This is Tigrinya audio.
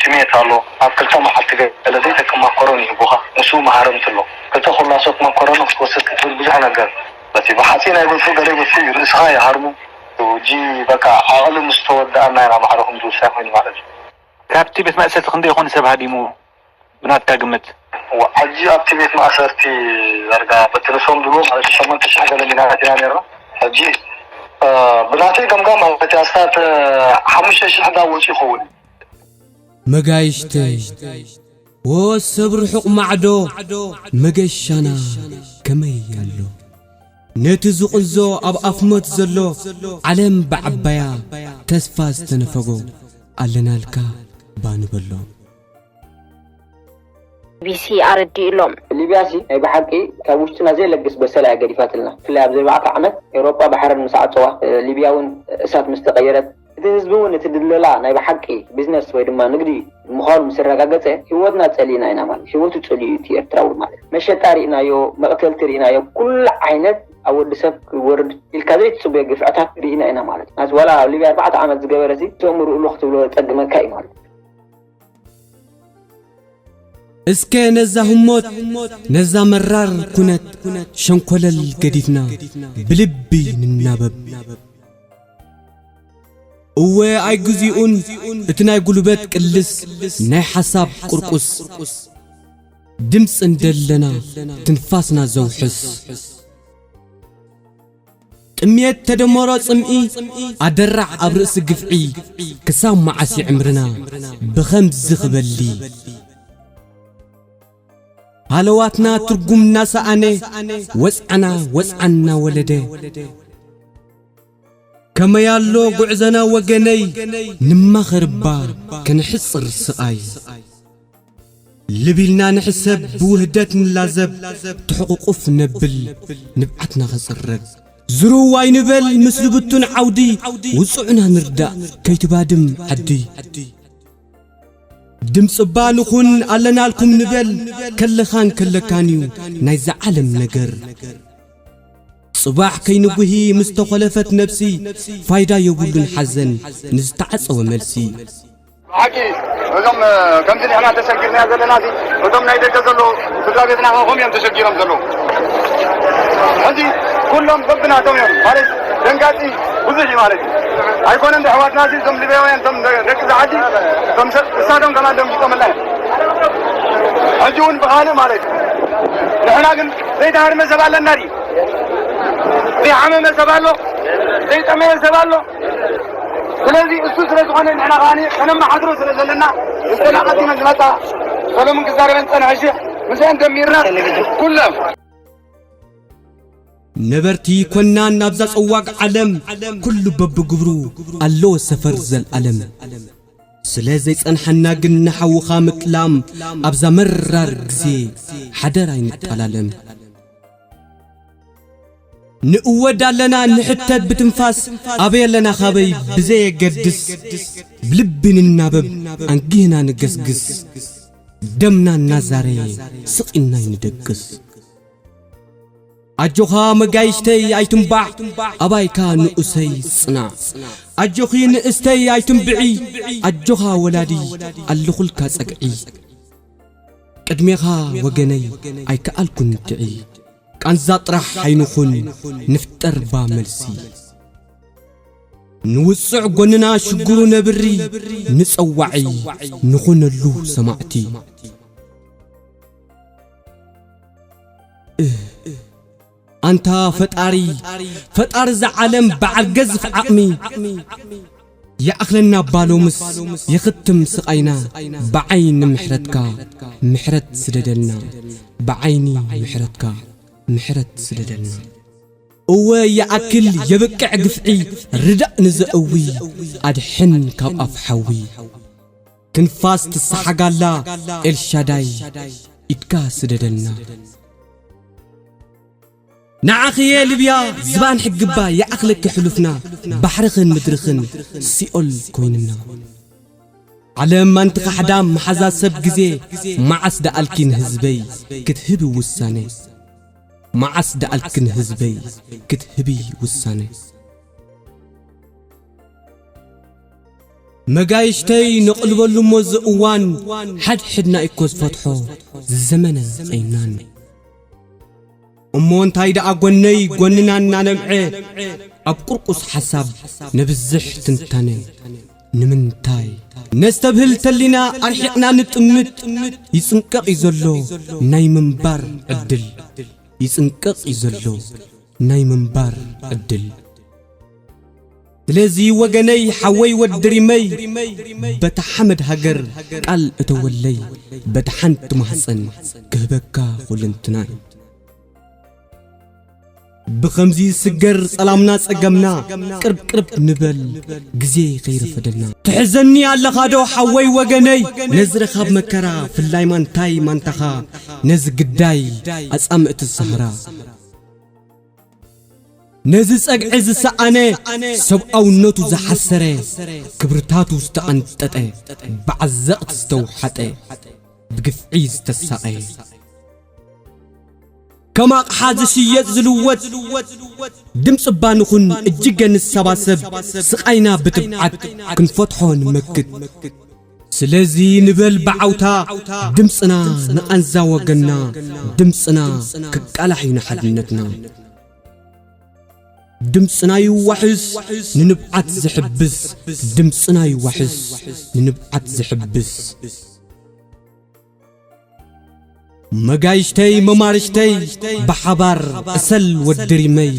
ጥሜት ኣሎ። ኣብ ክልተ መዓልቲ ገለ ዘይጠቅም ማኮሮኒ ይህቡኻ። ንሱ መሃረምቲ ኣሎ። ክልተ ኩላሶት ማኮሮኒ ክትወስድ ክትብል ብዙሕ ነገር። በቲ ብሓፂ ናይ ብልፉ ገለ ብልፉ እዩ። ርእስኻ ይሃርሙ። ሕጂ በቃ ዓቕሊ ምስ ተወድኣና ኢና ማዕረ ከምዚ ውሳኔ ኮይኑ ማለት እዩ። ካብቲ ቤት ማእሰርቲ ክንደይ ይኾን ሰብ ሃዲሙ ብናትካ ግምት? ዋ፣ ሕጂ ኣብቲ ቤት ማእሰርቲ ዳርጋ በቲ ንሶም ድሮ ማለት ሸሞንተ ሽሕ ገለ ሚናት ኢና ነርና። ሕጂ፣ እ፣ ብናተይ ገምጋም ማለት ኣስታት፣ እ፣ ሓሙሽተ ሽሕ ዳ ወፂኡ ይኸውን። መጋይሽተይ፣ ወ ሰብ ርሑቕ ማዕዶ መገሻና ከመይ ኣሎ? ነቲ ዝቕንዞ ኣብ ኣፍ ሞት ዘሎ ዓለም ብዓባያ ተስፋ ዝተነፈጎ ኣለናልካ ባንበሎ። ቢቢሲ ኣረዲኡሎም። ሊብያሲ ናይ ብሓቂ ካብ ውሽጥና ዘይለግስ በሰላ እያ ገዲፋትልና። ብፍላይ ኣብዚ ኣርባዕተ ዓመት ኤውሮጳ ባሕረን ምስ ዓጸዋ፣ ሊብያ እውን እሳት ምስ ተቐየረት፣ እቲ ህዝቢ እውን እቲ ድለላ ናይ ብሓቂ ቢዝነስ ወይ ድማ ንግዲ ምዃኑ ምስ ኣረጋገጸ፣ ህይወትና ጸሊእና ኢና ማለት፣ ህይወቱ ጸሊኡ እቲ ኤርትራዊ ማለት። መሸጣ ርኢናዮ፣ መቕተልቲ ርኢናዮ፣ ኩሉ ዓይነት ኣብ ወዲ ሰብ ክወርድ ኢልካ ዘይትጽበዮ ግፍዕታት ርኢና ኢና ማለት። ናስ ዋላ ኣብ ሊብያ ኣርባዕተ ዓመት ዝገበረ ሲ ተእምርኡ ሎ ክትብሎ ጸግመካ እዩ ማለት። እስከ ነዛ ህሞት ነዛ መራር ኩነት ሸንኮለል ገዲፍና ብልቢ ንናበብ። እወ ኣይግዚኡን እቲ ናይ ጉልበት ቅልስ ናይ ሓሳብ ቁርቁስ ድምፂ እንደለና ትንፋስና ዘውሕስ ጥሜት ተደመሮ ጽምኢ ኣደራዕ ኣብ ርእሲ ግፍዒ ክሳብ መዓስ ይዕምርና ብኸምዚ ክበሊ ሃለዋትና ትርጉም እናሰኣነ ወጽዓና ወጽዓና ወለደ ከመይ ኣሎ ጉዕዘና ወገነይ ንማኸርባ ከነሕጽር ስቓይ ልብ ኢልና ንሕሰብ ብውህደት ንላዘብ ትሕቑቑፍ ነብል ንብዓትና ኸጽረግ ዝርው ኣይንበል ምስ ልብቱን ዓውዲ ውጹዕና ንርዳእ ከይትባድም ዓዲ ድምፂ እባ ንኹን ኣለናልኩም ንበል ከለኻን ከለካን እዩ ናይዛ ዓለም ነገር ጽባሕ ከይንጉሂ ምስ ተኾለፈት ነብሲ ፋይዳ የብሉን ሓዘን ንዝተዓጸወ መልሲ ብሓቂ እዞም ከምዚ ንሕና ተሸጊርና ዘለና እቶም ናይ ደገ ዘለዉ ስድራ ቤትና ከምኡ እዮም ተሸጊሮም ዘለዉ ሕዚ ኩሎም በብናቶም እዮም ማለት ደንጋፂ ብዙሕ እዩ ማለት እዩ ኣይኮነን ኣሕዋትና እዞም ሊብያውያን እቶም ደቂ ዝዓዲ እሳቶም ከማን ደንጊፆምና እዮም ሕጂ እውን ብኻልእ ማለት እዩ ንሕና ግን ዘይተሃርመ ሰብ ኣለና ድዩ ዘይሓመመ ሰብ ኣሎ ዘይጠመየ ሰብ ኣሎ ስለዚ እሱ ስለ ዝኾነ ንሕና ከኣ ከነመሓድሮ ስለ ዘለና ንስና ቀዲመ ዝመጻ ሰሎሙን ክዛረበን ዝጸንሐ ሽሕ ምስአን ደሚርና ኩሎም ነበርቲ ኮናን ናብዛ ጸዋግ ዓለም ኩሉ በብግብሩ ኣለዎ ሰፈር ዘልኣለም ስለ ዘይጸንሓና ግን ንሓውኻ ምጥላም ኣብዛ መራር ግዜ ሓደር ኣይንጠላለም ንእወድ ኣለና ንሕተት ብትንፋስ ኣበይ ኣለና ካበይ ብዘየገድስ ብልቢ ንናበብ ኣንጊህና ንገስግስ ደምና እናዛረየ ስቕ ኢልና ኣይንደቅስ ኣጆኻ መጋይሽተይ ኣይትንባዕ ኣባይካ ንኡሰይ ጽናዕ ኣጆኺ ንእስተይ ኣይትንብዒ ኣጆኻ ወላዲ ኣለኹልካ ጸግዒ ቅድሜኻ ወገነይ ኣይከኣልኩን ድዒ ቃንዛ ጥራሕ ኣይንኹን ንፍጠር ባ መልሲ ንውጽዕ ጎንና ሽግሩ ነብሪ ንጸዋዒ ንኹነሉ ሰማዕቲ ኣንታ ፈጣሪ ፈጣሪ እዛ ዓለም በዓል ገዝፍ ዓቕሚ ይኣኽለና እባ ሎምስ ይኽትም ስቓይና ብዓይኒ ምሕረትካ ምሕረት ስደደልና ብዓይኒ ምሕረትካ ምሕረት ስደደልና እወ ይኣክል የብቅዕ ግፍዒ ርዳእ ንዘእዊ ኣድሕን ካብ ኣፍ ሓዊ ትንፋስ ትሰሓጋላ ኤልሻዳይ ኢድካ ስደደልና ንዓኽየ ልብያ ዝባን ሕግባ ይኣኽለኪ ሕሉፍና ባሕርኽን ምድርኽን ሲኦል ኮይንና ዓለም ኣንቲ ኻሕዳም መሓዛ ሰብ ግዜ መዓስ ደኣልኪ ንህዝበይ ክትህቢ ውሳነ መዓስ ደኣልኪ ንህዝበይ ክትህቢ ውሳነ መጋይሽተይ ነቕልበሉ እሞ እዚ እዋን ሓድሕድና እኮ ዝፈትሖ ዝዘመነ ቐይናን። እሞ እንታይ ደኣ ጎነይ ጎንና እናነብዐ ኣብ ቁርቁስ ሓሳብ ነብዝሕ ትንታነ ንምንታይ ነስተብህል ተሊና ኣርሒቕና ንጥምት ይጽንቀቕ እዩ ዘሎ ናይ ምንባር ዕድል ይጽንቀቕ እዩ ዘሎ ናይ ምንባር ዕድል ስለዚ ወገነይ ሓወይ ወዲ ሪመይ በታ ሓመድ ሃገር ቃል እተወለይ በታ ሓንቲ ማህፀን ክህበካ ኩልንትናይ ብኸምዚ ስገር ጸላምና ጸገምና ቅርብቅርብ ንበል ግዜ ከይረፈደና ትሕዘኒ ኣለኻ ዶ ሓወይ ወገነይ ነዚ ረኻብ መከራ ፍላይ ማንታይ ማንታኻ ነዚ ግዳይ ኣጻምእቲ ሰህራ ነዚ ጸግዒ ዝሰኣነ ሰብኣውነቱ ዝሓሰረ ክብርታቱ ዝተቐንጠጠ ብዓዘቕቲ ዝተውሓጠ ብግፍዒ ዝተሳቐየ ከም ኣቕሓ ዝሽየጥ ዝልወጥ ድምፂ እባ ንኹን እጅገ ንሰባሰብ ስቓይና ብትብዓት ክንፈትሖ ንመክት ስለዚ ንበል ብዓውታ ድምፅና ንቓንዛ ወገንና ድምፅና ክቃላሕ እዩ ንሓድነትና ድምፅና ይዋሕስ ንንብዓት ዝሕብስ ድምፅና ይዋሕስ ንንብዓት ዝሕብስ መጋይሽተይ መማርሽተይ ብሓባር ዕሰል ወዲ ሪመይ